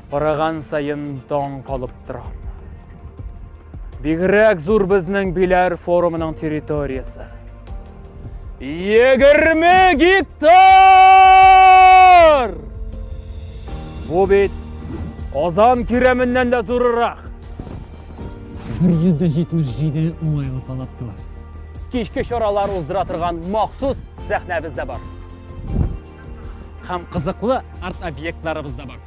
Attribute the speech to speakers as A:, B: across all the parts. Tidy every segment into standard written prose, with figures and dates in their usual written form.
A: Караган саен таң калып торам. Бигрәк зур безнең Биләр форумының территориясе. 20 гектар! Бу бит Казан кирәменнән дә зурырак.
B: 177 уңайлы палатка бар.
A: Кичке чаралар уздыра торган махсус сәхнәбез дә бар. Һәм кызыклы арт-объектларыбыз да бар.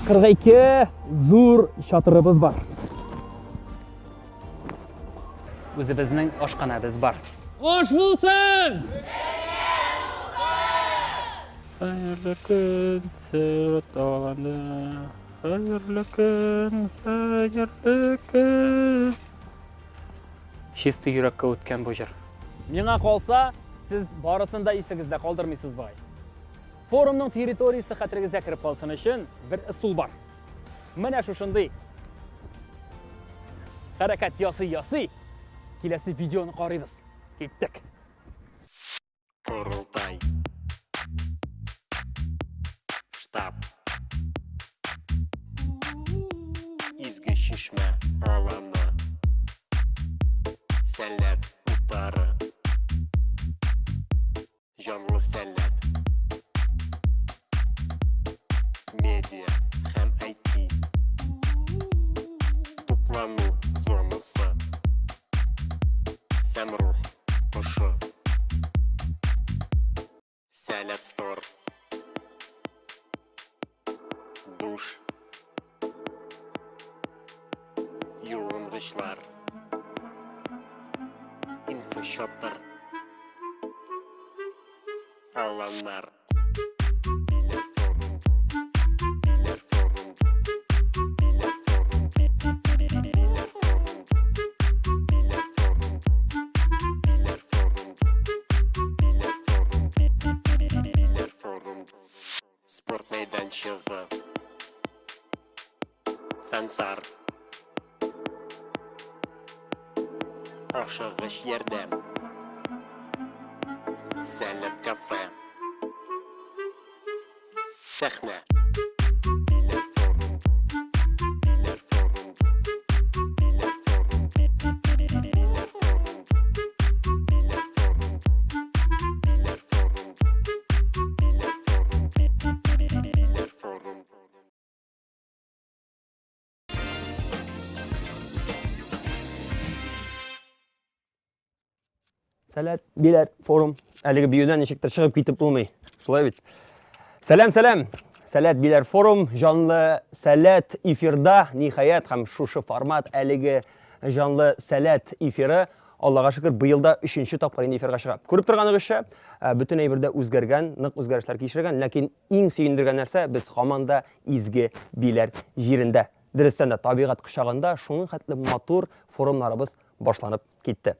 A: 42 зур чатырыбыз бар. Үзебезнең ашханәбез бар.
B: Аш булсын!
A: Хәерле көн, сәләт аланы. Хәерле көн, хәерле көн. Чистый йөрәккә үткән бу җыр. Миңа калса, сез барысын да исегездә калдырмыйсыз бугай. Форумның территориясе хәтерегезгә кереп калсын өчен бер ысул бар. Менә шушындый хәрәкәт ясый-ясый киләсе видеоны карыйбыз. Киттек.
C: Корылтай. Штаб. Изге чишмә аланы. Сәләт утары. Җанлы сәләт. Медиа һәм IT. Туклану зонасы. Сәмрух кошы. Сәләт стор. Душ. Юынгычлар. Инфошоттер. Аланнар. Биләр форум. Биләр форум. Биләр форум. Биләр форум. Биләр форум. Биләр форум. Биләр форум. Биләр форум. Спорт мәйданчыгы. Фәнсар. Ашыгыч ярдәм. Сәләт кафе. Сәхнә. Биләр форум. Биләр форум. Биләр форум. Биләр форум. Биләр форум. Биләр форум. Биләр форум. Биләр форум.
D: Сәләт, биләр, форум. Әлеге биюдән ничектер чыгып китеп булмый. Шулай бит. Сәлам, сәлам. Сәләт, биләр, форум, җанлы сәләт эфирда, ниһаять, һәм шушы формат әлеге җанлы сәләт эфиры Аллага шөкер, быел да өченче тапкыр инде эфирга чыга. Күреп торганыгызча, бөтен әйбер дә үзгәргән, нык үзгәрешләр кичергән, ләкин иң сөендергән нәрсә, без һаман да изге Биләр җирендә. Дөрестән дә, табигать кочагында шуның хәтле матур форумнарыбыз башланып китте.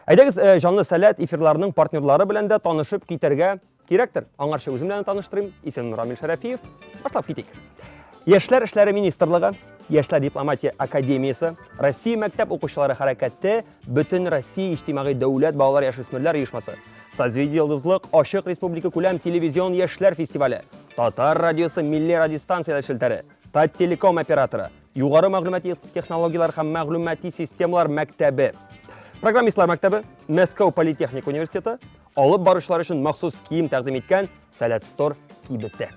D: Әйдәгез, э, җанлы сәләт эфирларының партнерлары белән дә танышып китәргә кирәктер. Аңарчы үзем белән таныштырыйм. Исемем Рамил Шәрәфиев. Башлап китик. Яшьләр эшләре министрлыгы, Яшьләр дипломатия академиясе, Россия мәктәп укучылары хәрәкәте, Бөтен Россия иҗтимагый дәүләт балалар яшүсмерләр оешмасы, Созвездие Йолдызлык ачык республика күләм телевизион яшьләр фестивале, Татар радиосы милли радиостанцияләр челтәре, Таттелеком операторы, Югары мәгълүмати технологияләр һәм мәгълүмати системалар мәктәбе, Программистлар мәктәбе, Мәскәү политехник университеты, алып баручылар өчен махсус кием тәкъдим иткән Сәләт Стор кибете.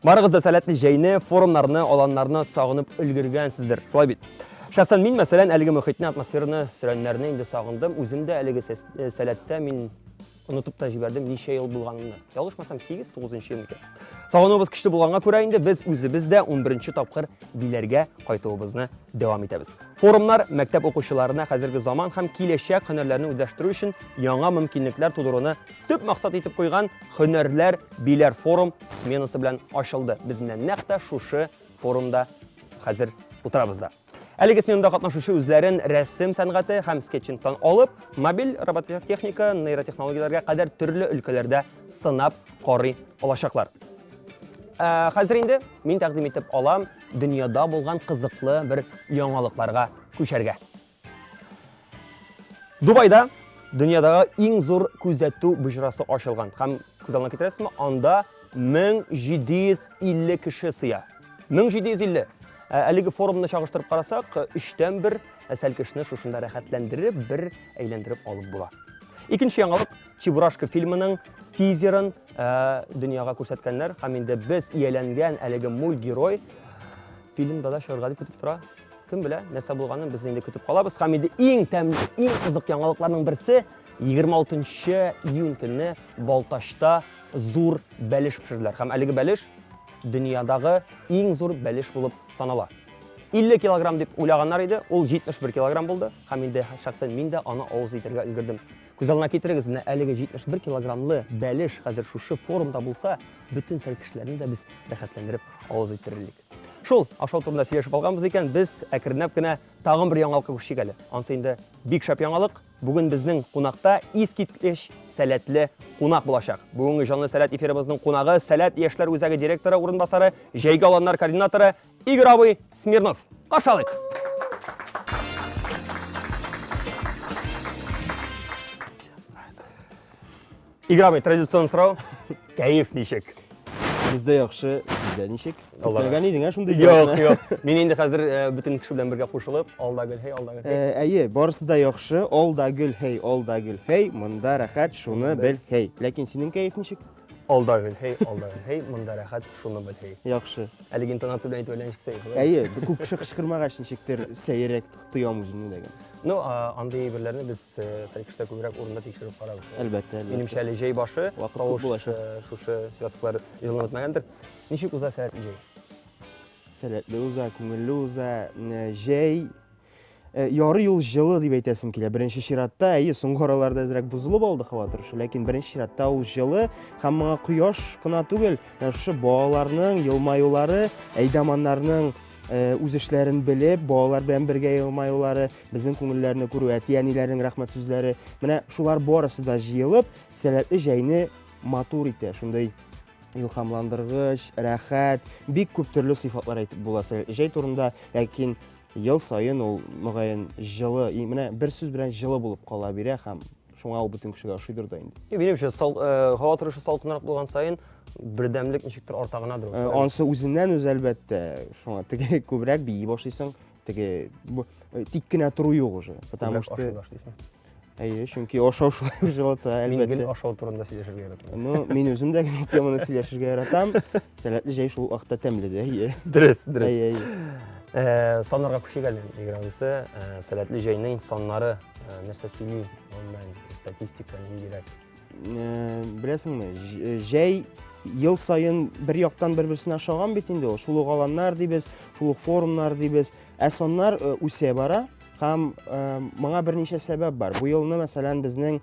D: Барыгыз да сәләтле җәйне, форумнарны, аланнарны сагынып өлгергәнсездер. Шулай бит. Шәхсән мин, мәсәлән, әлеге мөхитне, атмосфераны, сөрәннәрне инде сагындым. Үзем дә әлеге э, сәләттә мин онытып та җибәрдем ничә ел булганымны. Ялгышмасам, 8-9 ел микән. Сагынуыбыз көчле булганга күрә инде без үзебез дә 11 тапкыр Биләргә кайтуыбызны дәвам итәбез. Форумнар мәктәп укучыларына хәзерге заман һәм киләчәк һөнәрләрне үзләштерү өчен яңа мөмкинлекләр тудыруны төп максат итеп куйган Һөнәрләр Биләр форум сменасы белән ачылды. Без менә нәкъ тә шушы форумда хәзер утырабыз да. Әлеге сменада катнашучы үзләрен рәсем сәнгате һәм скетчингтан алып, мобиль робототехника, нейротехнологияләргә кадәр төрле өлкәләрдә сынап карый алачаклар. Ә, хәзер инде мин тәкъдим итеп алам дөньяда булган кызыклы бер яңалыкларга күчәргә. Дубайда Дөньядагы иң зур күзәтү боҗрасы ачылган. Һәм күз алдына китерәсезме, анда 1750 кеше сыя. 1750! Ә, әлеге форумны чагыштырып карасак, өчтән бер сәлкешне шушында рәхәтләндереп, бер әйләндереп алып була. Икенче яңалык Чебурашка фильмының тизерын ә, дөньяга күрсәткәннәр һәм инде без ияләнгән әлеге мультгерой фильмда да чыгарга дип көтеп тора. Кем белә, нәрсә булганын без инде көтеп калабыз. Һәм инде иң тәмле, иң кызык яңалыкларның берсе 26 июнь көнне Балтачта зур бәлеш пешерделәр. Һәм әлеге бәлеш дөньядагы иң зур бәлеш булып санала. 50 килограмм дип уйлаганнар иде, ул 71 килограмм булды. Һәм инде шәхсән мин дә аны авыз итәргә өлгердем. Күз алдына китерегез, менә әлеге 71 килограммлы бәлеш хәзер шушы форумда булса, бөтен сәлкешләрне дә без рәхәтләндереп авыз иттерер идек. Шул, ашау турында сөйләшеп алганбыз икән, без әкренләп кенә тагын бер яңалыкка күчик әле. Ансы инде бик шәп яңалык. Бүген безнең кунакта искиткеч сәләтле кунак булачак. Бүгенге җанлы сәләт эфирыбызның кунагы Сәләт яшьләр үзәге директоры урынбасары, җәйге аланнар координаторы Игорь абый Смирнов. Каршы алыйк. Игорь абый, традицион сорау. Кәеф ничек?
E: Бездә яхшы, сездә ничек?
D: Аллага.
E: Көтмәгән идең, ә шундый
D: Юк,
E: җавапны?
D: юк. Мин инде хәзер э, бөтен кеше белән бергә кушылып, алда гөл, һей, алда гөл, һей.
E: Э, Әйе, барысы да яхшы. Ал да гөл, һей, ал да гөл, һей. Монда рәхәт, шуны бел, һей. Ләкин синең кәеф ничек?
D: Алда гөл, һей, алда гөл, һей, монда рәхәт, шуны бел, һей.
E: Яхшы.
D: Әлеге интонация белән әйтү әллә ничек сәер. шулай?
E: Әйе, күп кеше кычкырмагач ничектер сәеррәк тоям үземне дә.
D: Ну, а, андый әйберләрне без э, сәлкештә күбрәк урында тикшереп карабыз.
E: Әлбәттә, әлбәттә.
D: Минемчә әле җәй башы,
E: Вакыт күп
D: тавыш
E: булачак.
D: э, шушы связкалар җылынып бетмәгәндер. Ничек уза сәләтле җәй?
E: Сәләтле уза, күңелле уза. Э, Җәй э, ярый ул җылы дип әйтәсем килә. Беренче чиратта, әйе, соңгы араларда әзрәк бозылып алды һава торышы, ләкин беренче чиратта ул җылы һәм моңа кояш кына түгел, менә шушы балаларның елмаюлары, әйдаманнарның э, үз эшләрен белеп, балалар белән бергә елмаюлары, безнең күңелләрне күрү, әти-әниләрнең рәхмәт сүзләре, менә шулар барысы да җыелып, сәләтле җәйне матур итә. Шундый илһамландыргыч, рәхәт, бик күп төрле сыйфатлар әйтеп була сәләтле җәй турында, ләкин ел саен ул мөгаен җылы, менә бер сүз белән җылы булып кала бирә һәм шуңа ул бөтен кешегә ошыйдыр да инде.
D: Минемчә, сал, э, һава торышы салкынрак булган саен бердәмлек ничектер арта гынадыр.
E: Э, ансы үзеннән үзе әлбәттә, шуңа теге күбрәк бии башлыйсың, теге э, тик кенә тору юк уже, потому что Әйе, чөнки ашау шулай җылыта, әлбәттә.
D: Мин гел ашау турында сөйләшергә яратам.
E: Ну, мин үзем дә гел теманы сөйләшергә яратам. Сәләтле җәй шул вакытта тәмле дә, әйе.
D: Дөрес, дөрес. Әйе, әйе. Э, саннарга күчик әле, Игорь абыйсы. Э, сәләтле җәйнең саннары э, нәрсә сөйли? Гомумән, статистика ниндирәк?
E: Беләсеңме, җәй ел саен бер яктан бер-берсенә ошаган бит инде ул. Шул ук аланнар дибез, шул ук форумнар дибез. Ә саннар үсә бара һәм моңа берничә сәбәп бар. Бу елны, мәсәлән, безнең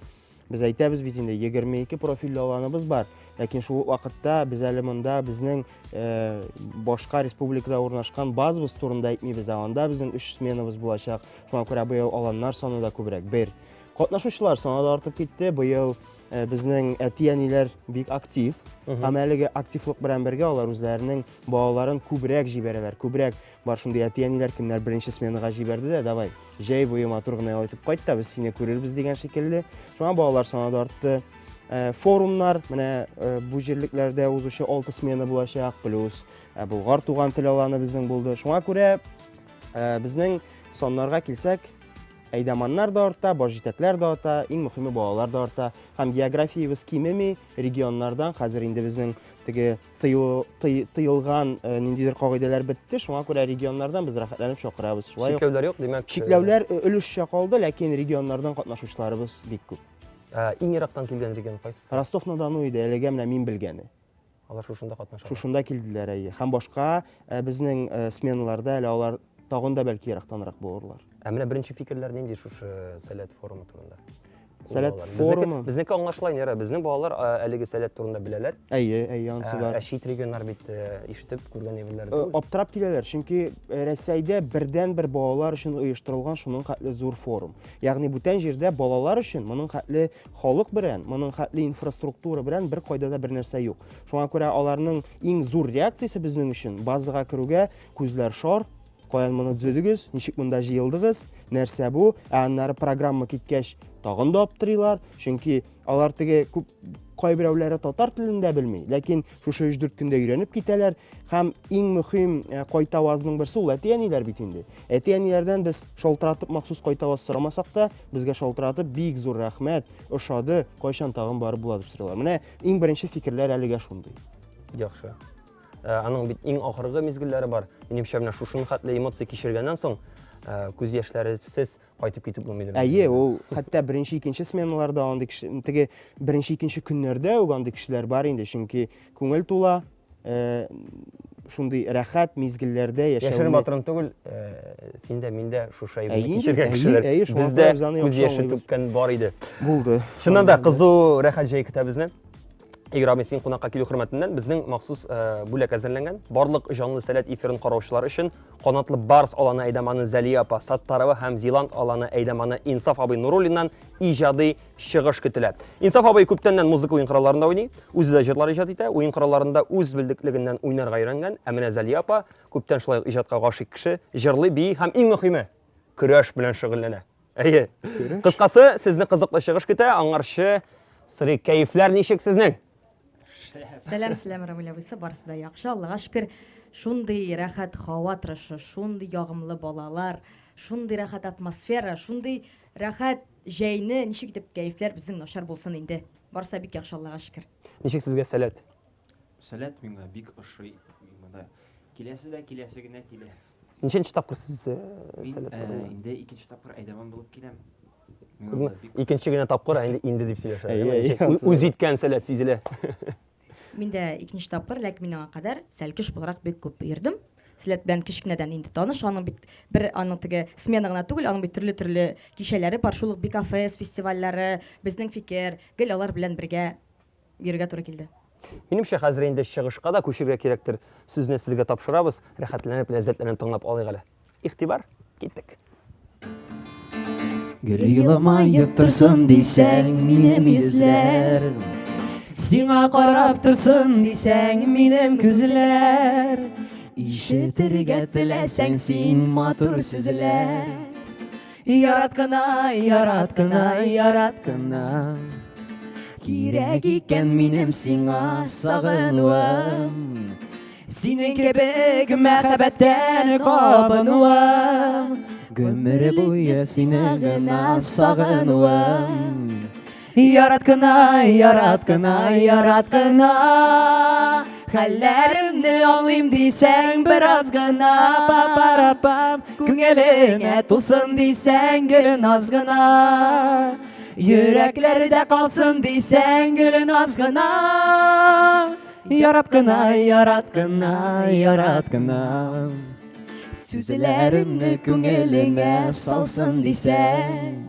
E: без әйтәбез бит инде 22 профильле аланыбыз бар. Ләкин шул ук вакытта без әле монда безнең э, башка республикада урнашкан базабыз турында әйтмибез, ә анда безнең өч сменабыз булачак. Шуңа күрә быел аланнар саны да күбрәк. Бер. Катнашучылар саны да артып китте. Быел э, безнең әти-әниләр бик актив. Һәм әлеге активлык белән бергә алар үзләренең балаларын күбрәк җибәрәләр, күбрәк Бар шундый әти-әниләр, кемнәр беренче сменага җибәрде дә, давай, җәй буе матур гына ял итеп кайт та, без сине күрербез дигән шикелле. Шуңа балалар саны да артты. Э, форумнар, менә э, бу җирлекләрдә узучы 6 смена булачак, плюс э, Болгар туган тел аланы безнең булды. Шуңа күрә безнең саннарга килсәк, әйдаманнар да арта, баш җитәкләр дә арта, иң мөхиме балалар да арта. Һәм географиябез кимеми, регионнардан хәзер инде безнең теге тыю, тый, тыелган э, ниндидер кагыйдәләр бетте, шуңа күрә регионнардан без рәхәтләнеп чакырабыз.
D: Шулай ук Чикләүләр юк, димәк. Э,
E: чикләүләр э, өлешчә калды, ләкин регионнардан катнашучыларыбыз бик күп.
D: Ә, иң ерактан килгән регион кайсысы?
E: Ростов-на-Дону иде, әлегә менә мин белгәне.
D: Алар шушында катнаша.
E: Шушында килделәр, әйе. Һәм башка безнең сменаларда әле алар тагын да бәлки ерактанрак булырлар.
D: Ә менә беренче фикерләр нинди шушы Сәләт форумы турында?
E: Сәләт форумы.
D: Безнеке аңлашыла инде, безнең балалар әлеге сәләт турында беләләр.
E: Әйе, әйе, анысы бар.
D: Ә чит регионнар бит ишетеп күргән әйберләр түгел.
E: Аптырап киләләр, чөнки Рәсәйдә бердән-бер балалар өчен оештырылган шуның хәтле зур форум. Ягъни бүтән җирдә балалар өчен моның хәтле халык белән, моның хәтле инфраструктура белән бер кайда да бер нәрсә юк. Шуңа күрә аларның иң зур реакциясе безнең өчен базага керүгә күзләр шар, Каян моны төзедегез, ничек монда җыелдыгыз, нәрсә бу? Ә аннары программа киткәч, тагын да аптырыйлар, чөнки алар теге күп кайберәүләре татар телен дә белми, ләкин шушы 3-4 көндә өйрәнеп китәләр һәм иң мөһим э, кайтавазның берсе ул әти-әниләр бит инде. Әти-әниләрдән без шалтыратып махсус кайтаваз сорамасак та, безгә шалтыратып бик зур рәхмәт, ошады, кайчан тагын барып була дип сорыйлар. Менә иң беренче фикерләр әлегә шундый.
D: Яхшы. Э, аның бит иң ахыргы мизгелләре бар. Минемчә, менә шушының хәтле эмоция кичергәннән соң, э, күз яшьләресез кайтып китеп булмыйдыр.
E: Әйе, ул хәтта беренче, икенче сменаларда андый кеше, теге беренче, икенче көннәрдә үк андый кешеләр бар инде, чөнки күңел тула, э, шундый рәхәт мизгелләрдә яшәүне.
D: Яшерен батырын түгел, син дә, мин дә шушы әйберне кичергән кешеләр. Бездә күз яше түккән бар иде.
E: Булды.
D: Чыннан да кызу рәхәт җәй көтә безне. Игорь абый, син кунакка килү хөрмәтеннән безнең махсус э, бүләк әзерләнгән. Барлык җанлы сәләт эфирын караучылар өчен Канатлы Барс аланы әйдаманы Зәлия апа Саттарова һәм Зилант аланы әйдаманы Инсаф абый Нуруллиннан иҗади чыгыш көтелә. Инсаф абый күптәннән музыка уен коралларында уйный, үзе дә җырлар иҗат итә, уен коралларында үз белдеклегеннән уйнарга өйрәнгән. Ә менә Зәлия апа күптән шулай ук иҗатка гашыйк кеше, җырлый, бии һәм иң мөхиме, көрәш белән шөгыльләнә. Әйе. Кыскасы, сезне кызыклы чыгыш көтә. Аңарчы сорыйк, кәефләр ничек сезнең?
F: Сәлам, сәлам, Рамил абыйсы, барысы да яхшы, Аллага шөкер. Шундый рәхәт һава торышы, шундый ягымлы балалар, шундый рәхәт атмосфера, шундый рәхәт җәйне ничек итеп кәефләр безнең начар булсын инде. Барысы да бик яхшы, Аллага шөкер.
D: Ничек сезгә Сәләт?
G: Сәләт миңа бик ошый. Монда киләсе дә киләсе генә килә.
D: Ничәнче тапкыр сез э,
G: Мин
D: Сәләт
G: э,
D: турында?
G: инде икенче тапкыр әйдәман булып киләм. Миңа
D: Күрдеңме?
G: монда бик
D: Икенче генә тапкыр, ә инде инде дип сөйләшә.
E: Әйе,
D: Әйе,
E: әйе,
D: ничек?
E: ансы
D: Үз иткән Сәләт сизелә.
F: Мин дә икенче тапкыр, ләкин мин аңа кадәр сәлкеш буларак бик күп йөрдем. Сәләт белән кечкенәдән инде таныш, аның бит бер аның теге смена гына түгел, аның бит төрле-төрле кичәләре бар, шул ук Бикафест фестивальләре, Безнең фикер, гел алар белән бергә йөрергә туры килде.
D: Минемчә, хәзер инде чыгышка да күчергә кирәктер. Сүзне сезгә тапшырабыз. Рәхәтләнеп, ләззәтләнеп тыңлап алыйк әле. Игътибар, киттек.
H: Гел елмаеп торсын дисәң, минем йөзләр. Сиңа карап торсын дисәң, минем күзләр. Ишетергә теләсәң син матур сүзләр. Ярат кына, ярат кына, ярат кына. Кирәк икән минем сиңа сагынуым. Синең кебек мәхәббәттән кабынуым. Гомер буе сине генә сагынуым. Ярат кына, ярат кына, ярат кына. Хәлләремне аңлыйм дисәң, бераз гына па-пара-пам. Күңелеңә тулсын дисәң, гел наз гына. Йөрәкләрдә калсын дисәң, гел наз гына. Ярат кына, ярат кына, ярат кына. Сүзләремне күңелеңә салсын дисәң,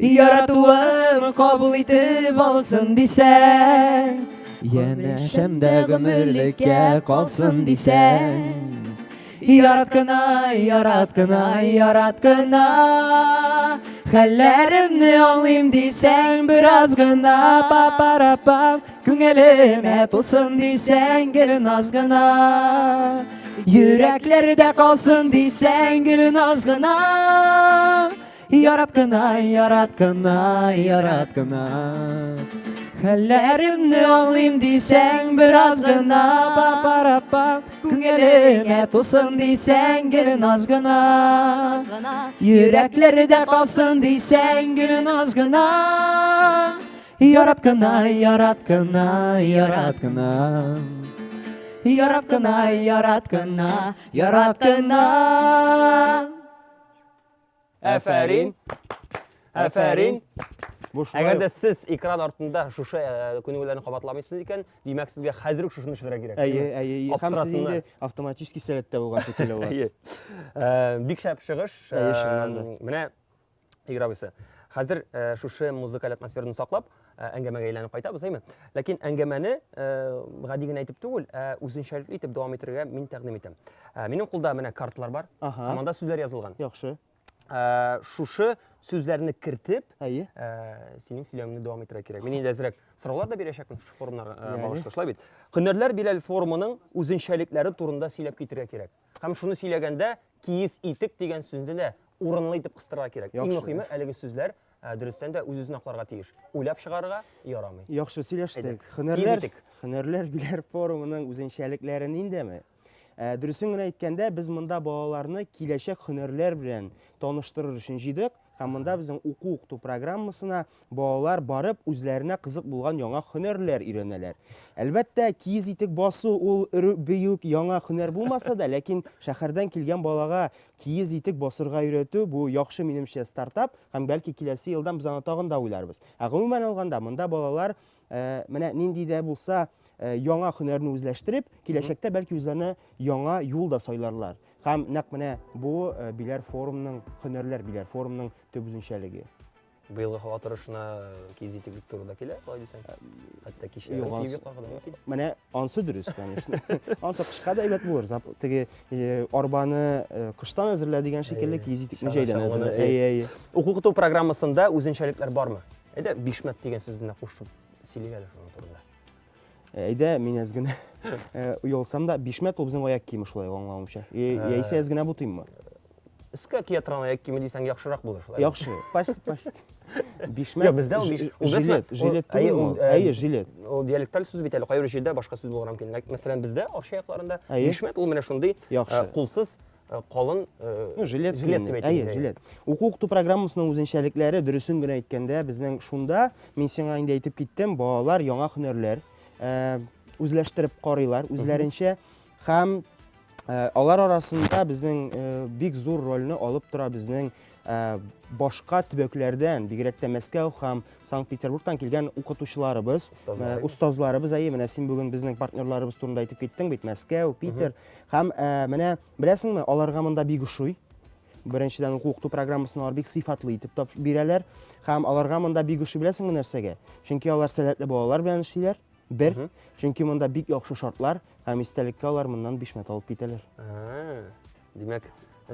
H: Яратуым кабул итеп алсын дисәң, Янәшәмдә гомерлеккә калсын дисәң, Ярат кына, ярат кына, ярат кына. Хәлләремне аңлыйм дисәң, бераз гына па-пара-пам. Күңелемә тулсын дисәң, гел наз гына. Йөрәкләрдә калсын дисәң, гел наз гына. Ярат кына, ярат кына, ярат кына. Хәлләремне аңлыйм дисәң, бераз гына па-пара-па. Күңелеңә тулсын дисәң, гел наз гына. Йөрәкләрдә калсын дисәң, гел наз гына. Ярат кына, ярат кына, ярат кына. Ярат кына, ярат кына, ярат кына.
D: Әфәрин! Әфәрин!
E: Бу шулай
D: Әгәр дә сез экран артында шушы э, күнегүләрне кабатламыйсыз икән, димәк сезгә хәзер үк шушыны эшләргә кирәк.
E: Әйе, әйе, әйе. Һәм сез
D: Аптырасыннар.
E: инде автоматически сәләттә булган шикелле
D: Әйе.
E: буласыз.
D: Э, Бик шәп чыгыш.
E: Әйе, чыннан да.
D: Э, Менә Игорь абыйсы, хәзер э, шушы музыкаль атмосфераны саклап, э, әңгәмәгә әйләнеп кайтабыз, әйме? Ләкин әңгәмәне э, гади генә әйтеп түгел, ә үзенчәлекле итеп дәвам итәргә мин тәкъдим итәм. Э, Минем кулда менә карталар бар.
E: Ага.
D: Һәм анда сүзләр язылган.
E: Яхшы.
D: Э, Шушы сүзләрне кертеп,
E: Әйе.
D: э, синең сөйләвеңне дәвам итәргә кирәк. Мин инде әзрәк сораулар да бирәчәкмен шушы форумнарга э,
E: Яле.
D: багышлы, шулай бит. Һөнәрләр Биләл форумының үзенчәлекләре турында сөйләп китәргә кирәк. Һәм шуны сөйләгәндә Киез итек дигән сүзне дә урынлы итеп кыстырырга кирәк. Иң
E: Яхшы.
D: мөһиме, әлеге сүзләр ә, дөрестән дә үз-үзен акларга тиеш. Уйлап чыгарырга ярамый.
E: Яхшы сөйләштек.
D: Әйдә.
E: Һөнәрләр,
D: Киез итек.
E: һөнәрләр биләр форумының үзенчәлекләре ниндәме? Ә, дөресен генә әйткәндә, без монда балаларны киләчәк һөнәрләр белән таныштырыр өчен җыйдык. Һәм монда безнең уку-укыту программасына балалар барып, үзләренә кызык булган яңа һөнәрләр өйрәнәләр. Әлбәттә, киез итек басу ул бөек яңа һөнәр булмаса да, ләкин шәһәрдән килгән балага киез итек басырга өйрәтү бу яхшы, минемчә, стартап һәм бәлки киләсе елдан без аны тагын да уйларбыз. Ә гомумән алганда, монда балалар э, менә нинди дә булса э, яңа һөнәрне үзләштереп, киләчәктә бәлки үзләренә яңа юл да сайларлар. Һәм нәкъ менә бу э, Биләр форумның, һөнәрләр Биләр форумның төп үзенчәлеге.
D: Быелгы һава торышына киез итек бик туры да килә, алай дисәң. Хәтта кичә
E: Юк,
D: киеп
E: ансы-
D: йокларга да мөмкин.
E: Менә ансы дөрес, конечно. Ансы кышка да әйбәт булыр. Зап- Теге э, арбаны э, кыштан әзерлә дигән шикелле
D: Әйе.
E: киез итекне
D: Чана-
E: җәйдән
D: чаңгыны,
E: әзерлә.
D: әйе.
E: Әйе, әйе.
D: Уку-укыту программасында үзенчәлекләр бармы? Әйдә, бишмәт дигән сүзне дә кушып сөйлик әле шуның турында.
E: Әйдә, мин әз генә э, оялсам да, бишмәт ул безнең аяк киеме шулай аңлавымча. Яисә әз генә бутыйммы?
D: Өскә кия торган аяк киеме дисәң яхшырак булыр шулай.
E: Яхшы, почти, почти. Бишмәт.
D: Юк, бездә ул биш, ул
E: жилет, жилет түгел ул. Әйе, жилет.
D: Ул диалекталь сүз бит әле, кайбер җирдә башка сүз булырга мөмкин. Мәсәлән, бездә Арча якларында бишмәт ул менә шундый кулсыз калын
E: ну, жилет, жилет дип әйтик. Әйе, жилет. Уку-укыту программасының үзенчәлекләре, дөресен генә әйткәндә, безнең шунда, мин сиңа инде әйтеп киттем, балалар яңа һөнәрләр үзләштереп карыйлар үзләренчә һәм алар арасында безнең бик зур рольне алып тора безнең башка төбәкләрдән, бигрәк тә Мәскәү һәм Санкт-Петербургтан килгән укытучыларыбыз, остазларыбыз, әйе, менә син бүген безнең партнерларыбыз турында әйтеп киттең бит, Мәскәү, Питер. Һәм менә беләсеңме, аларга монда бик ошый. Беренчедән, уку-укыту программасын алар бик сыйфатлы итеп тап бирәләр. Һәм аларга монда бик ошый, беләсеңме нәрсәгә? Чөнки алар сәләтле балалар белән эшлиләр. Бер, чөнки монда бик яхшы шартлар һәм истәлеккә алар моннан бишмәт алып китәләр.
D: Димәк,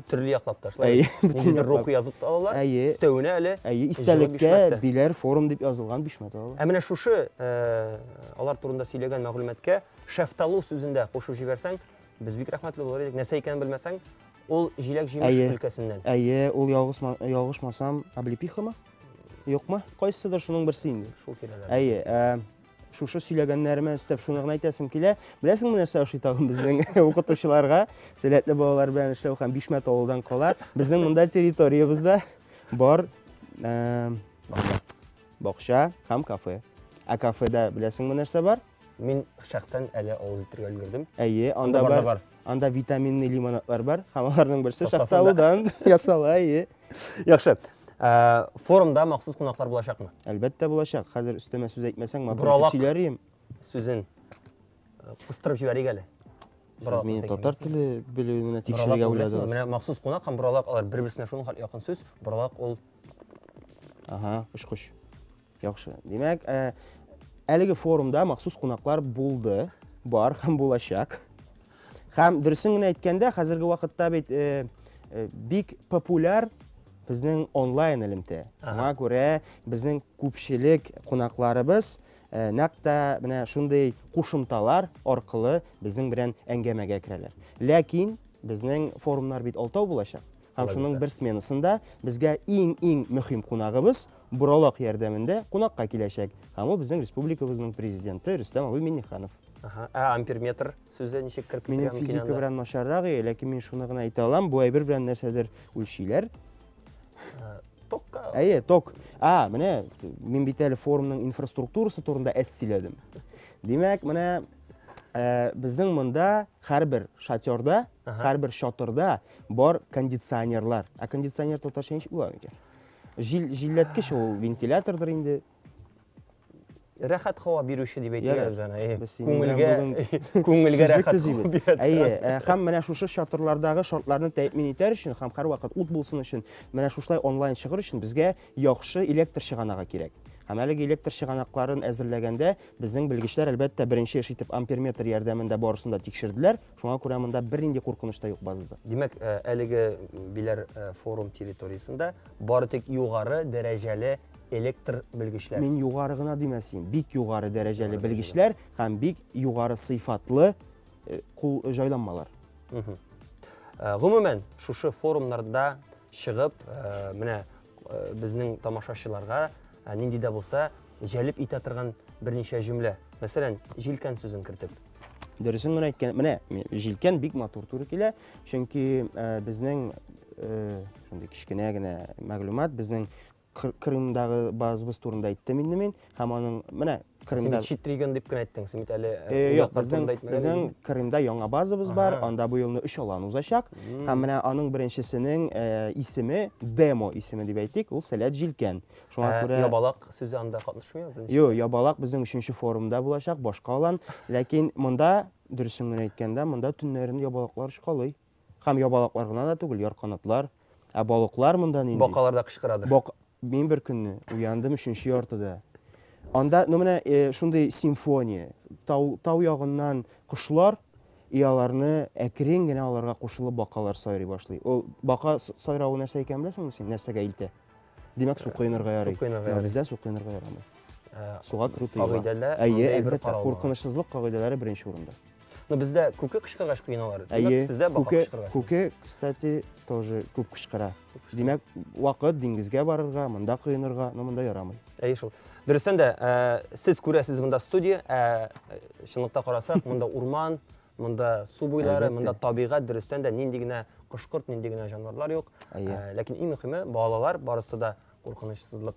D: төрле яклап та шулай.
E: Әйе, бөтен
D: яклап. Рухи язып та алалар.
E: Әйе.
D: Өстәвенә әле.
E: Әйе, истәлеккә Биләр форум дип язылган бишмәт алалар.
D: Ә менә шушы алар турында сөйләгән мәгълүматка шәфталу сүзен дә кушып җибәрсәң, без бик рәхмәтле булыр идек. Нәрсә икәнен белмәсәң, ул җиләк-җимеш өлкәсеннән.
E: Әйе, ул ялгышмасам, облепихамы? Юкмы? Кайсыдыр шуның берсе инде.
D: Шул тирәләрдә.
E: Әйе, шушы сөйләгәннәремә өстәп шуны гына әйтәсем килә. Беләсеңме нәрсә ошый тагын безнең укытучыларга? Сәләтле балалар белән эшләү һәм Бишмәт авылдан кала. Безнең монда территориябездә бар бакча һәм кафе. Ә кафеда беләсеңме нәрсә бар?
D: Мин шәхсән әле авыз итәргә өлгердем.
E: Әйе, анда бар, бар. Анда витаминный лимонадлар бар һәм аларның берсе шафталыдан ясала, әйе.
D: Яхшы. Ә, форумда махсус кунаклар булачакмы?
E: Әлбәттә булачак. Хәзер өстәмә сүз әйтмәсәң, матур итеп сөйләр идем.
D: Сүзен э, кыстырып җибәрик әле.
E: Сез мине татар теле белүенә тикшерергә уйладыгыз.
D: Менә махсус кунак һәм боралак алар бер-берсенә шуның хәтле якын сүз. Боралак ул
E: Ага, очкыч. Яхшы. Димәк, э, әлеге форумда махсус кунаклар булды, бар һәм булачак. Һәм дөресен генә әйткәндә, хәзерге вакытта бит э, э, бик популяр безнең онлайн элемтә. Шуңа күрә безнең күпчелек кунакларыбыз э, нәкъ тә менә шундый кушымталар аркылы безнең белән әңгәмәгә керәләр. Ләкин безнең форумнар бит алтау булачак. Һәм шуның бер сменасында безгә иң-иң мөһим кунагыбыз Боралак ярдәмендә кунакка киләчәк. Һәм ул безнең республикабызның президенты Рөстәм абый Миңнеханов.
D: Ага. Ә амперметр сүзе ничек кереп
E: Минем физика белән начаррак, ләкин мин шуны гына әйтә алам, бу әйбер белән нәрсәдер үлчиләр.
D: Токка.
E: Әйе, ток. А, менә мин бит әле форумның инфраструктурасы турында әз сөйләдем. Димәк, менә э, безнең монда һәрбер шатерда, һәрбер чатырда бар кондиционерлар. Ә кондиционер татарча ничек була микән? Җил җилләткеч ул вентилятордыр инде.
D: Рәхәт һава бирүче дип әйтик без аны.
E: Без синең белән
D: Күңелгә күңелгә
E: сүзлек
D: рәхәт
E: төзибез.
D: һава бирә.
E: Әйе, э, һәм менә шушы чатырлардагы шартларны тәэмин итәр өчен һәм һәрвакыт ут булсын өчен, менә шушылай онлайн чыгыр өчен безгә яхшы электр чыганагы кирәк. Һәм әлеге электр чыганакларын әзерләгәндә безнең белгечләр, әлбәттә, беренче эш итеп амперметр ярдәмендә барысын да тикшерделәр. Шуңа күрә монда бернинди куркыныч та юк базада.
D: Димәк, э, әлеге Биләр э, форум территориясендә бары тик югары дәрәҗәле электр белгечләр.
E: Мин югары гына димәс идем. Бик югары дәрәҗәле белгечләр һәм бик югары сыйфатлы э, кул җайланмалар.
D: Гомумән, шушы форумнарда чыгып, менә безнең тамашачыларга нинди дә булса җәлеп итә торган берничә җөмлә. Мәсәлән, җилкән сүзен кертеп.
E: Дөресен генә әйткән, менә җилкән бик матур туры килә, чөнки безнең шундый кечкенә генә мәгълүмат, безнең Крымдагы базабыз турында әйттем инде мин, һәм аның менә
D: Крымда Син чит регион дип кенә әйттең, син бит әле
E: Юк, безнең безнең Крымда яңа базабыз бар, анда бу елны өч алан узачак. Һәм менә аның беренчесенең исеме демо исеме дип әйтик, ул Сәләт җилкән.
D: Шуңа күрә Ябалак сүзе анда катнашмыймы?
E: Юк, Ябалак безнең өченче форумда булачак, башка алан. Ләкин монда, дөресен генә әйткәндә, монда төннәрен ябалаклар очкалый. Һәм ябалаклар гына да түгел, ярканатлар. Ә балыклар монда нинди?
D: Бакалар да кычкырадыр.
E: Бак... Мин бер көнне уяндым өченче яртыда. Анда, ну менә э, шундый симфония. Тау, тау ягыннан кошлар, и аларны әкрен генә аларга кушылып бакалар сайрый башлый. Ул бака сайравы нәрсә икәнен беләсеңме син? Нәрсәгә илтә? Димәк, су коенырга ярый.
D: Су коенырга ярый.
E: Бездә су коенырга ярамый. Э, Суга керү
D: тыела. Кагыйдәләр,
E: Әйе, әлбәттә, куркынычсызлык кагыйдәләре беренче урында.
D: Но бездә күке кычкыргач коеналар.
E: Әйе, сездә бака кычкыргач. Күке, кстати, тоже күп кычкыра. Димәк, вакыт диңгезгә барырга, монда коенырга, но монда ярамый.
D: Әйе шул. Дөрестән дә, э, сез күрәсез монда студия, ә э, чынлыкта карасак, монда урман, монда су буйлары, монда табигать, дөрестән дә нинди генә кош-корт, нинди генә җанварлар юк. Э, ләкин иң мөһиме, балалар барысы да куркынычсызлык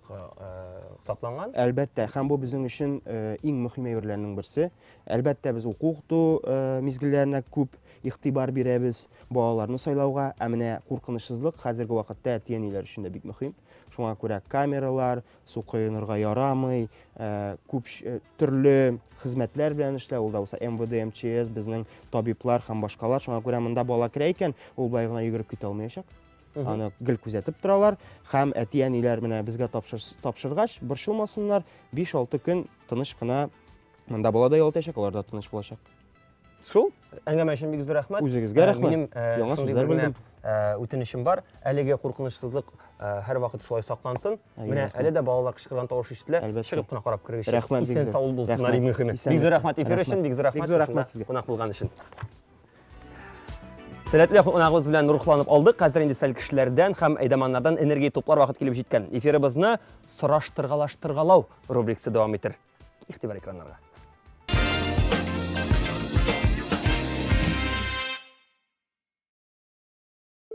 D: сакланган.
E: Әлбәттә, һәм бу безнең өчен иң мөһим әйберләрнең берсе. Әлбәттә, без уку-укыту мизгелләренә күп игътибар бирәбез, балаларны сайлауга, ә менә куркынычсызлык хәзерге вакытта әти-әниләр өчен дә бик мөһим. Шуңа күрә камералар, су коенырга ярамый, күп төрле хезмәтләр белән эшләү, ул да булса МВД, МЧС, безнең табиблар һәм башкалар. Шуңа күрә монда бала керә икән, ул болай гына йөгереп китә алмаячак. Аны гел күзәтеп торалар һәм әти-әниләр менә безгә тапшыргач, борчылмасыннар, 5-6 көн тыныч кына монда бала да ял итәчәк, алар да тыныч булачак.
D: Шул, әңгәмә өчен бик зур рәхмәт.
E: Үзегезгә рәхмәт.
D: Минем яңа сүзләр белдем. Үтенечем бар. Әлеге куркынычсызлык һәрвакыт шулай саклансын. Менә әле дә балалар кычкырган тавыш ишетелә. Чыгып кына карап керегезче.
E: Рәхмәт.
D: Исән сау булсыннар иң мөһиме. Бик зур рәхмәт эфир өчен, бик зур рәхмәт.
E: Бик зур рәхмәт сезгә.
D: Кунак булган өчен. Сәләтле кунагыбыз белән рухланып алдык. Хәзер инде сәл кешеләрдән һәм әйдаманнардан энергия туплар вакыт килеп җиткән. Эфирыбызны сораштыргалаштыргалау рубрикасы дәвам итер. Игътибар экраннарга.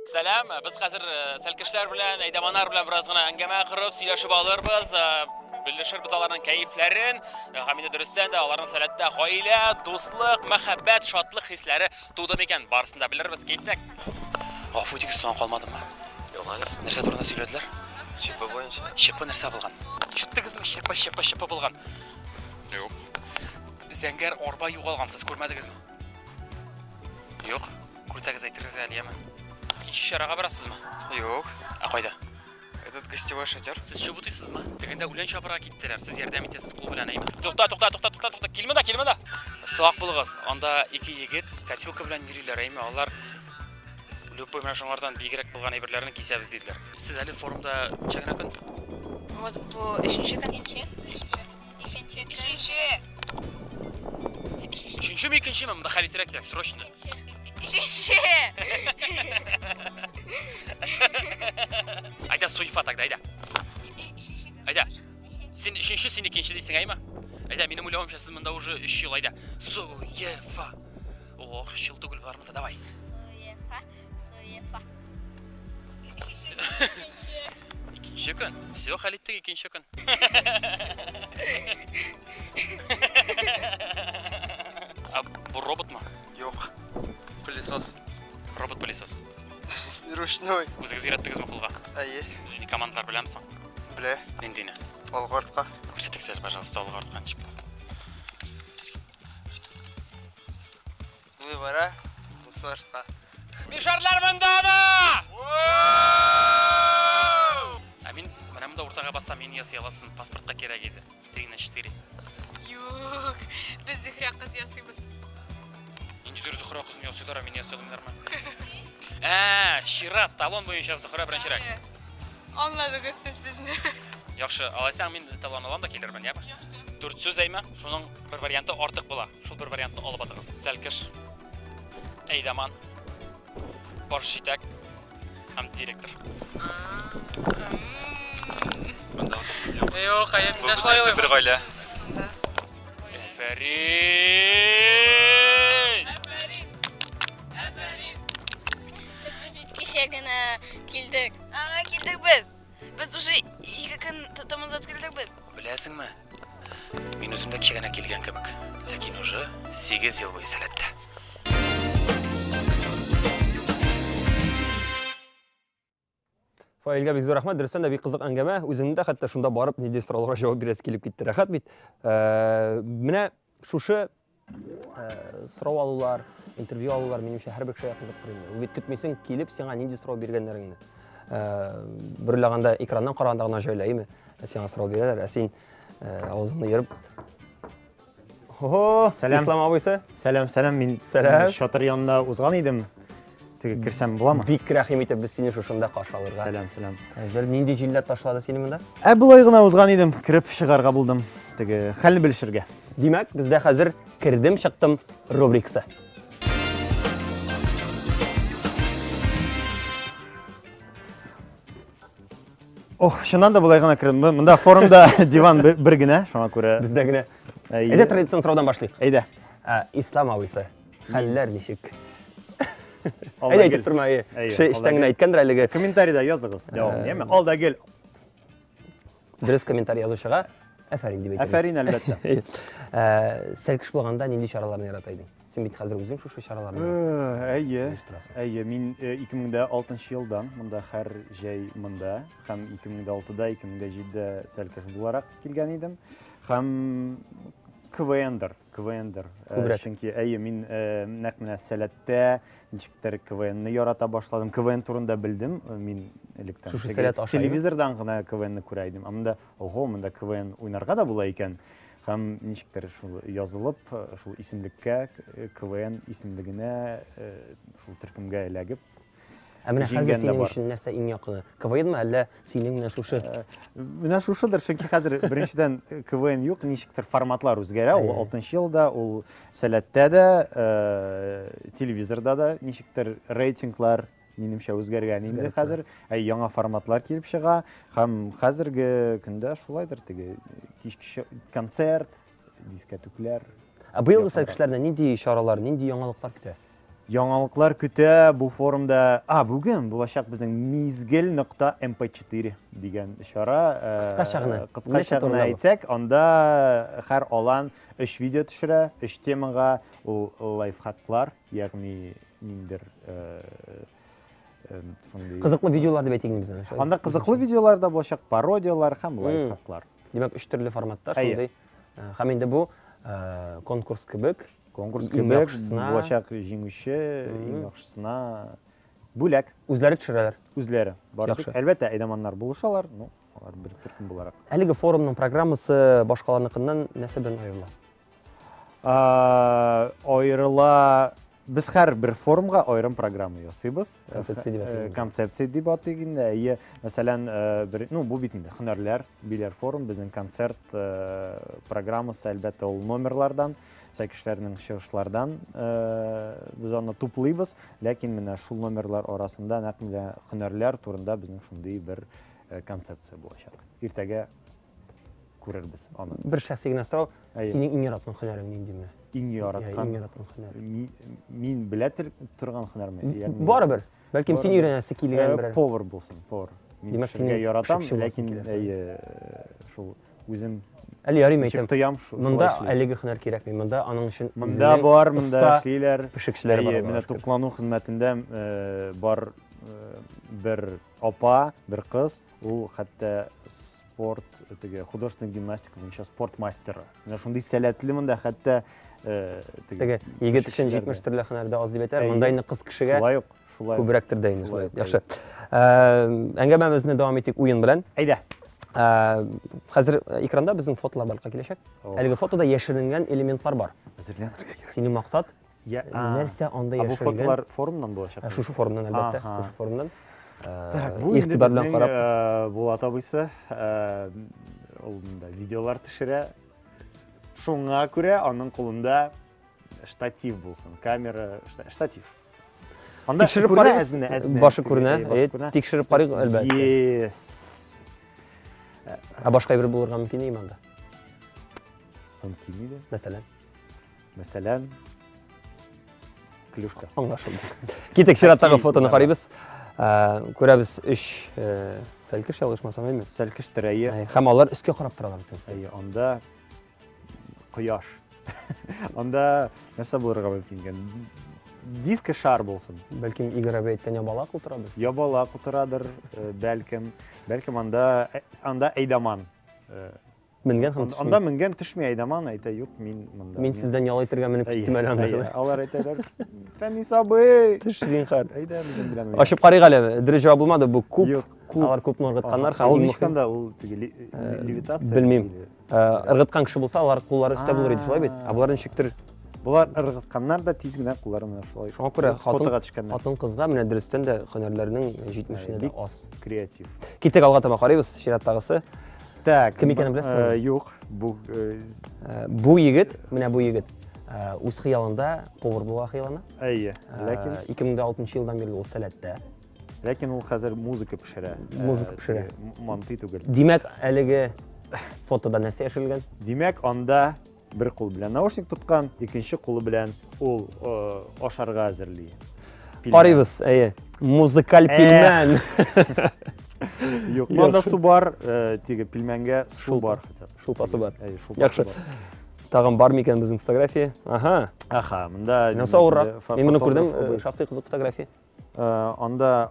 I: Сәлам, без хәзер э, сәлкешләр белән, әйдаманнар белән бераз гына әңгәмә корып, сөйләшеп алырбыз, э, белешербез аларның кәефләрен, э, һәм инде дөрестән дә аларның сәләттә гаилә, дуслык, мәхәббәт, шатлык хисләре туды микән, барысын да белербез. Киттек. Гафу итегез, соңга калмадыммы?
J: Юк әле.
I: Нәрсә турында сөйләделәр?
J: ЧП буенча.
I: ЧП нәрсә булган? Ишеттегезме? ЧП, ЧП, ЧП булган.
J: Юк.
I: Зәңгәр арба югалган, сез күрмәдегезме? Юк. Күрсәгез әйтерегез әле, яме. Сез кичке чарага барасызмы?
J: Юк.
I: Ә кайда?
J: Этот гостевой шатер.
I: Сез чубутыйсызмы? Тегендә үлән чабырга киттеләр. Сез ярдәм итәсез кул белән, әйме? Тукта, тукта, тукта, тукта, тукта. Килмә дә, килмә дә. Сак булыгыз. Анда ике егет косилка белән йөриләр, әйме? Алар любой менә шуңардан бигрәк булган әйберләрне кисәбез диделәр. Сез әле форумда ничә генә көн?
K: Вот бу өченче көн. Икенче. Икенче. Өченче.
I: Өченчеме, икенчеме? Монда хәл итәргә кирәк, срочно.
K: Өченче.
I: Айда суефа тогда, айда. Айда. Син өченче, син икенче дисең, әйме? Айда, минем уйлавымча, сез монда уже өч ел, айда. Суефа. Ох, өч ел түгел бар монда, давай.
K: Суефа, суефа.
I: Икенче көн. Все, хәл иттек икенче көн. А бу роботмы?
J: Юк. Пылесос.
I: Робот-пылесос.
J: Ручной.
I: Үзегез өйрәттегезме кулга?
J: Әйе.
I: Нинди командалар беләмсең?
J: Белә.
I: Ниндине?
J: Алга артка.
I: Күрсәтегез әле, пожалуйста, алга артка ничек була.
J: Болай бара, булса артка.
I: Мишәрләр мондамы? Ә мин менә монда уртага бассам, мин ясый аласың, паспортка кирәк иде. 3 на 4.
K: Юк, без Зөһрә кыз ясыйбыз.
I: Ниндидер Зөһрә кызын ясыйлар, ә мине ясый алмыйлармы? Ә, чират, талон буенча Зөһрә беренчерәк.
K: Аңладыгыз сез безне.
I: Яхшы, алайсаң мин талон алам да килермен, яме?
K: Яхшы.
I: Дүрт сүз әйме, шуның бер варианты артык була. Шул бер вариантны алып атыгыз. Сәлкеш, әйдаман. Баш җитәк һәм директор.
H: Юк, әйе, мин дә шулай уйлыйм.
J: Бер гаилә.
I: Афәрин!
K: Афәрин! Без бит кичә генә килдек. Ага, килдек без. Без уже ике көн назад килдек без.
I: Беләсеңме, мин үзем дә кичә генә килгән кебек, ләкин уже 8 ел буе Сәләттә.
D: Фаилгә бик зур рәхмәт. Дөрестән дә бик кызык әңгәмә. Үземнең дә хәтта шунда барып нинди сорауларга җавап бирәсе килеп китте. Рәхәт бит. Э, менә шушы э, сорау алулар, интервью алулар минемчә һәрбер кешегә кызыктыр инде. Ул бит көтмисең, килеп сиңа нинди сорау биргәннәреңне. Э, бер уйлаганда экраннан караганда гына җайлы, әйеме? Сиңа сорау бирәләр, ә син авызыңны ерып Ого,
L: Сәлам.
D: Ислам абыйсы.
L: Сәлам, сәлам. Мин
D: Сәлам.
L: Чатыр янында узган идем. Теге керсәм буламы?
D: Бик рәхим итеп без сине шушында каршы алырга.
L: Сәлам, сәлам.
D: Әзер нинди җилләр ташлады сине монда?
L: Ә болай гына узган идем, кереп чыгарга булдым. Теге хәлне белешергә.
D: Димәк, бездә хәзер кердем чыктым рубрикасы.
L: Ох, чыннан да болай гына кердем. Монда форумда диван бер генә, шуңа күрә.
D: Бездә генә. Әйдә традицион сораудан башлыйк.
L: Әйдә.
D: Ислам абыйсы, хәлләр ничек? Әйдә әйтеп торма, әйе. Кеше эчтән генә әйткәндер әлеге.
L: Комментарийда языгыз, дәвам, яме? Ал да гел.
D: Дөрес комментарий язучыга әфәрин дип әйтәбез.
L: Әфәрин, әлбәттә.
D: Сәлкеш булганда нинди чараларны ярата идең? Син бит хәзер үзең шушы чараларны
L: Әйе. Әйе, мин 2006 елдан монда һәр җәй монда һәм 2006-да, 2007-дә сәлкеш буларак килгән идем. Һәм КВНдыр, КВНдыр.
D: Күбрәк.
L: Чөнки әйе, мин нәкъ менә Сәләттә ничектер КВНны ярата башладым. КВН турында белдем мин электән.
D: Шушы Сәләт аша.
L: Телевизордан гына КВНны күрә идем. Ә монда, ого, монда КВН уйнарга да була икән. Һәм ничектер шул язылып, шул исемлеккә, КВН исемлегенә, шул төркемгә эләгеп,
D: Ә менә хәзер синең өчен нәрсә иң якыны? КВНмы, әллә синең менә шушы?
L: Менә шушыдыр, чөнки хәзер беренчедән КВН юк, ничектер форматлар үзгәрә. Ул 6 елда, ул Сәләттә дә, телевизорда да ничектер рейтинглар минемчә үзгәргән инде хәзер. Ә яңа форматлар килеп чыга һәм хәзерге көндә шулайдыр теге кичке концерт, дискәтүкләр.
D: Ә быелгы сәлкешләрдә нинди чаралар, нинди яңалыклар көтә?
L: Яңалыклар көтә бу форумда. А, бүген булачак безнең мизгел нокта mp4 дигән чара.
D: Кыскача гына.
L: Кыскача гына әйтсәк, анда һәр алан өч видео төшерә, өч темага, ул лайфхаклар, ягъни ниндер шундый
D: кызыклы видеолар дип әйтик инде без
L: анда кызыклы видеолар да булачак пародиялар һәм лайфхаклар
D: димәк өч төрле форматта шундый һәм инде бу конкурс кебек
L: конкурс кебек булачак җиңүче иң яхшысына бүләк
D: үзләре төшерәләр
L: үзләре бары тик әлбәттә әйдаманнар булышалар ну алар бер төркем буларак
D: әлеге форумның программасы башкаларныкыннан нәрсә белән аерыла
L: Аерыла без һәр бер форумга аерым программа ясыйбыз.
D: Концепция дип атыйбыз.
L: Концепция дип атыйк инде. Әйе, мәсәлән, бер, ну, бу бит инде һөнәрләр, биләр форум, безнең концерт программасы, әлбәттә, ул номерлардан, сәкешләрнең чыгышлардан без аны туплыйбыз, ләкин менә шул номерлар арасында нәкъ менә һөнәрләр турында безнең шундый бер концепция булачак. Иртәгә күрербез аны.
D: Бер шәхси генә сорау. Синең иң яраткан һөнәрең нинди менә?
L: Иң яраткан.
D: Иң яраткан һөнәр.
L: Мин белә торган һөнәрме?
D: Барыбер. Бәлкем син өйрәнәсе килгән берәр.
L: Повар булсын, повар. Мин
D: Димәк,
L: пешерергә яратам, ләкин әйе, шул үзем
D: Әле ярыйм әйтәм.
L: Тоям,
D: Монда әлеге һөнәр кирәкми. Монда аның өчен
L: Монда бар, монда эшлиләр.
D: Пешекчеләр бар.
L: Менә туклану хезмәтендә бар бер апа, бер кыз, Ул хәтта спорт, теге художественный гимнастика буенча спорт мастеры. Менә шундый сәләтле монда хәтта
D: э, теге егет өчен 70 төрле һөнәр дә аз дип әйтәләр. Монда инде кыз кешегә
L: шулай ук, шулай
D: күбрәктер дә инде шулай. Яхшы. Э, әңгәмәбезне дәвам итик уен белән.
L: Әйдә.
D: Э, хәзер экранда безнең фотолар барлыкка киләчәк. Әлеге фотода яшеренгән элементлар бар.
L: Әзерләнергә кирәк.
D: Синең максат
L: Я,
D: нәрсә анда
L: яшерелгән? Ә бу фотолар форумнан булачак?
D: Шушы форумнан, әлбәттә, шушы форумнан.
L: Так, бу инде безнең карап. Булат абыйсы, ул монда видеолар төшерә. Шуңа күрә аның кулында штатив булсын, камера, штатив. Анда
D: Тикшереп
L: күренә
D: карыйбыз.
L: әз генә, әз генә.
D: Башы күренә.
L: Әйе, башы
D: Әйе,
L: күренә.
D: Тикшереп карыйк, әлбәттә.
L: Yes.
D: Ә башка әйбер булырга мөмкин иде анда.
L: Мөмкин иде.
D: Мәсәлән.
L: Мәсәлән, клюшка.
D: Аңлашылды. Китек чираттагы фотоны карыйбыз. Ә, Күрәбез өч э, сәлкеш ялгышмасам, әйме?
L: Сәлкештер, әйе.
D: Һәм алар өскә карап торалар бөтенесе.
L: Әйе, анда кояш. Анда нәрсә булырга мөмкин икән? Диско шар булсын.
D: Бәлкем Игорь абый әйткән ябалак утырадыр.
L: Ябалак утырадыр, э, бәлкем. Бәлкем анда э, анда әйдаман. Э,
D: Менгән һәм төшми.
L: Анда менгән төшми әйдаман әйтә, юк, мин монда.
D: Мин сездән ял итәргә менеп киттем әле анда.
L: Алар әйтәләр, Фәнис абый.
D: Төш зинһар.
L: Әйдә безнең белән. уйна.
D: Ачып карыйк әле. Дөрес җавап булмады, бу күп.
L: Юк, күп.
D: Алар күпне ыргытканнар
L: Ага. Ул
D: иң
L: ничек
D: мөһим-
L: анда ул теге левитация?
D: Белмим.
L: или-
D: Ыргыткан кеше булса, алар куллары өстә булыр иде, шулай бит? Ә болар ничектер
L: Болар ыргытканнар да тиз генә куллары менә шулай.
D: Шуңа күрә хатын
L: фотога төшкәннәр.
D: Хатын кызга менә дөрестән дә һөнәрләрнең җитмешенә дә аз.
L: Креатив.
D: Киттек алга таба карыйбыз, чираттагысы.
L: Так.
D: Кем икәнен беләсезме?
L: Юк, бу
D: бу егет, менә бу егет үз хыялында повар булырга хыяллана.
L: Әйе, ләкин
D: 2006 елдан бирле ул сәләттә.
L: Ләкин ул хәзер музыка пешерә.
D: Музыка пешерә.
L: Мантый түгел.
D: Димәк, әлеге фотода нәрсә яшерелгән?
L: Димәк, анда бер кул белән наушник тоткан, икенче кулы белән ул ашарга әзерли.
D: Карыйбыз, әйе. Музыкаль пилмән.
L: Юк, монда су бар, теге пилмәнгә су бар.
D: Шулпасы бар.
L: Әйе, шулпасы бар.
D: Тагын бар микән безнең фотография? Аһа.
L: Аха, монда
D: Нәрсә авыррак? Мин моны күрдем, шактый кызык фотография.
L: Анда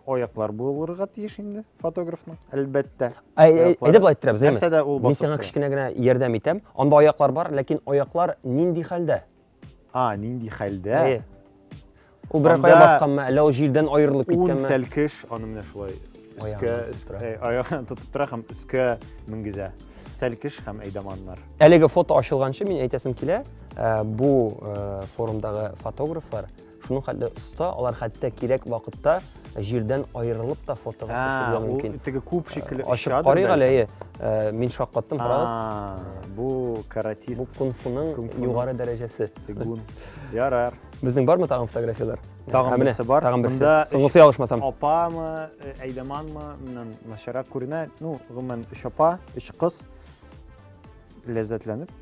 L: аяклар булырга тиеш инде фотографның, әлбәттә.
D: Әйдә болай иттерәбез, әйме?
L: Нәрсәдә ул
D: Мин
L: басып
D: сиңа
L: тора?
D: кечкенә генә ярдәм итәм. Анда аяклар бар, ләкин аяклар нинди хәлдә?
L: А, нинди хәлдә?
D: Әйе. Ул берәр кая басканмы, әллә ул җирдән аерылып
L: Ун
D: киткәнме?
L: сәлкеш аны менә шулай өскә, аягын тотып тора һәм өскә менгезә. Сәлкеш һәм әйдаманнар.
D: Әлеге фото ачылганчы мин әйтәсем килә, бу форумдагы фотографлар шуның хәтле оста, алар хәтта кирәк вакытта җирдән аерылып та фотога төшергә мөмкин.
L: Теге куб шикелле
D: Ачып карыйк әле, әйе. Мин шаккаттым, карагыз.
L: Бу каратист.
D: Бу кунг-фуның югары дәрәҗәсе.
L: Цигун. Ярар.
D: Безнең бармы тагын фотографияләр?
L: Тагын берсе бар.
D: Тагын берсе. Соңгысы ялгышмасам.
L: Апамы, әйдаманмы, моннан начаррак күренә. Ну, гомумән, өч апа, өч кыз ләззәтләнеп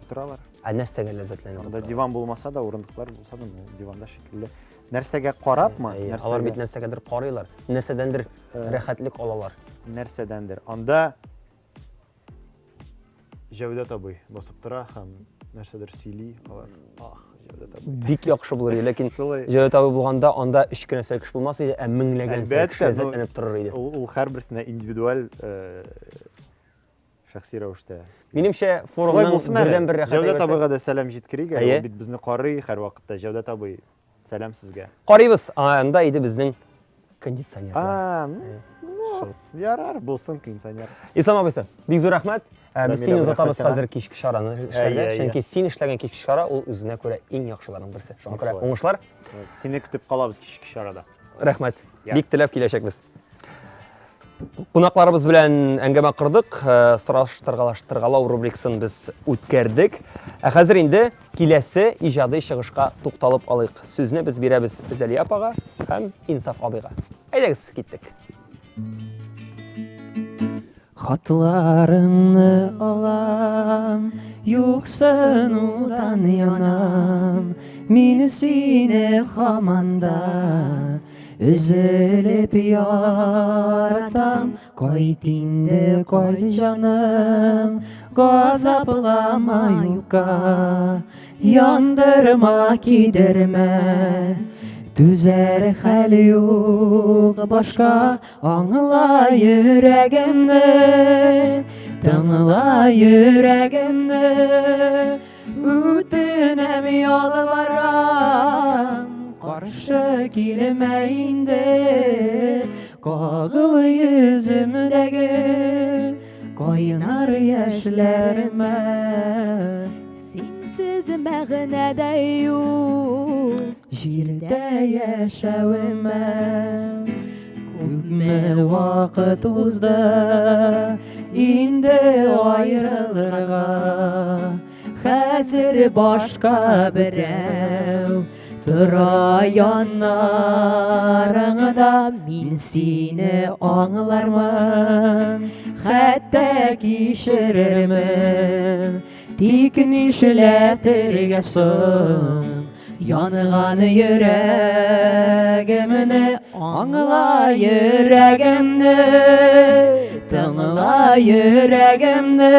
L: утыралар.
D: Ә нәрсәгә ләззәтләнеп
L: Анда диван булмаса да, урындыклар булса да, диванда шикелле. Нәрсәгә карапмы?
D: Нәрсәгә? Алар бит нәрсәгәдер карыйлар, нәрсәдәндер рәхәтлек алалар.
L: Нәрсәдәндер. Анда Җәүдәт абый басып тора һәм нәрсәдер сөйли. Алар, ах, Җәүдәт абый.
D: Бик яхшы булыр иде, ләкин Җәүдәт абый булганда анда өч кенә сәлкеш булмас иде, ә меңләгән сәлкеш ләззәтләнеп торыр иде.
L: Ул һәрберсенә индивидуаль шәхси рәвештә.
D: Минемчә, форумның бердән-бер рәхәт
L: Җәүдәт абыйга да сәлам җиткерик әле, ул бит безне карый һәрвакытта. Җәүдәт абый, сәлам сезгә.
D: Карыйбыз, анда иде безнең кондиционер.
L: А, ну, ярар, булсын кондиционер.
D: Ислам абыйсы, бик зур рәхмәт. Без сине озатабыз хәзер кичке чараны эшләргә, чөнки син эшләгән кичке чара ул үзенә күрә иң яхшыларның берсе. Шуңа күрә уңышлар.
L: Сине көтеп калабыз кичке чарада.
D: Рәхмәт. Бик теләп киләчәкбез. Кунакларыбыз белән әңгәмә кордык, сораштыргалаштыргалау рубрикасын без үткәрдек. Ә хәзер инде киләсе иҗади чыгышка тукталып алыйк. Сүзне без бирәбез Зәлия апага һәм Инсаф абыйга. Әйдәгез, киттек.
H: Хатларыңны алам, юксынудан янам. Мин сине һаман да өзелеп яратам. Кайт инде, кайт җаным, газаплама юкка. Яндырма, көйдермә, түзәр хәл юк башка. Аңла йөрәгемне, тыңла йөрәгемне. Үтенәм, ялварам, каршы килмә инде. Кагыл йөземдәге кайнар яшьләремә.
F: Синсез мәгънә дә юк
H: җирдә яшәвемә. Күпме вакыт узды инде аерылырга. Хәзер башка берәү. Тора яннарыңда мин сине аңлармын, хәтта кичерермен. Тик нишләтергә соң янган йөрәгемне, аңла йөрәгемне, тыңла йөрәгемне.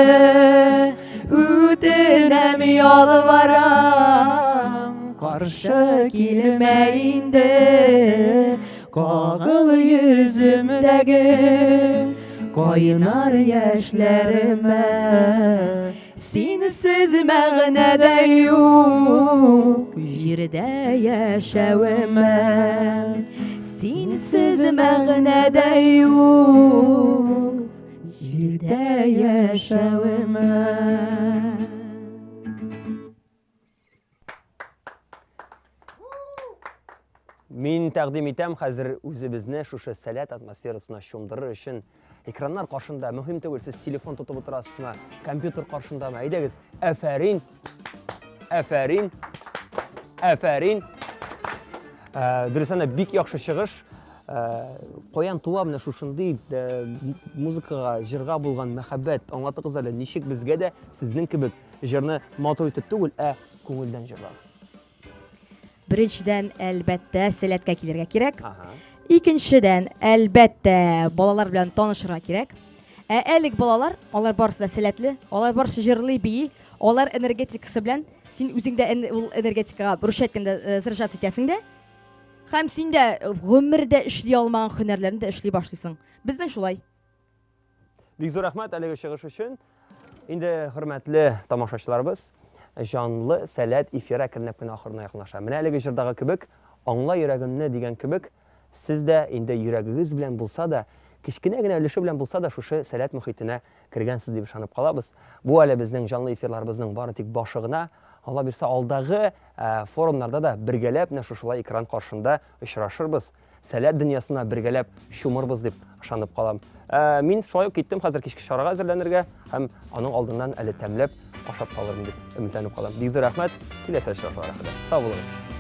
H: Үтенәм, ялварам, каршы килмә инде, кагыл йөземдәге кайнар яшьләремә. Синсез мәгънә дә юк җирдә яшәвемә. Синсез мәгънә дә юк җирдә яшәвемә.
D: Мин тәкъдим итәм хәзер үзебезне шушы сәләт атмосферасына чумдырыр өчен экраннар каршында, мөһим түгел, сез телефон тотып утырасызмы, компьютер каршындамы, әйдәгез, әфәрин, әфәрин, әфәрин. Ә, дөресен дә бик яхшы чыгыш. Ә, каян туа менә шушындый ә, музыкага, җырга булган мәхәббәт? Аңлатыгыз әле, ничек безгә дә сезнең кебек җырны матур итеп түгел, ә күңелдән җырлар?
F: Беренчедән, әлбәттә, сәләткә килергә кирәк. Икенчедән, әлбәттә, балалар белән танышырга кирәк. Ә әлеге балалар, алар барысы да сәләтле, алар барысы җырлый, бии, алар энергетикасы белән син үзең дә ул энергетикага, русча әйткәндә, э, заряжаться итәсең дә. Һәм син дә гомердә эшли алмаган һөнәрләрне дә эшли башлыйсың. Безнең шулай.
D: Бик зур рәхмәт әлеге чыгыш өчен. Инде хөрмәтле тамашачыларыбыз, җанлы сәләт эфиры әкренләп кенә ахырына якынлаша. Менә әлеге җырдагы кебек, аңла йөрәгемне дигән кебек, сез дә инде йөрәгегез белән булса да, кечкенә генә өлеше белән булса да шушы сәләт мохитенә кергәнсез дип ышанып калабыз. Бу әле безнең җанлы эфирларыбызның бары тик башы гына. Алла бирса, алдагы форумнарда да бергәләп менә шушылай экран каршында очрашырбыз. Сәләт дөньясына бергәләп чумырбыз дип ышанып калам. Ә, мин шулай ук киттем хәзер кичке чарага әзерләнергә һәм аның алдыннан әле тәмләп ашап калырмын дип өметләнеп калам. Бик зур рәхмәт. Киләсе очрашуларга кадәр. Сау булыгыз.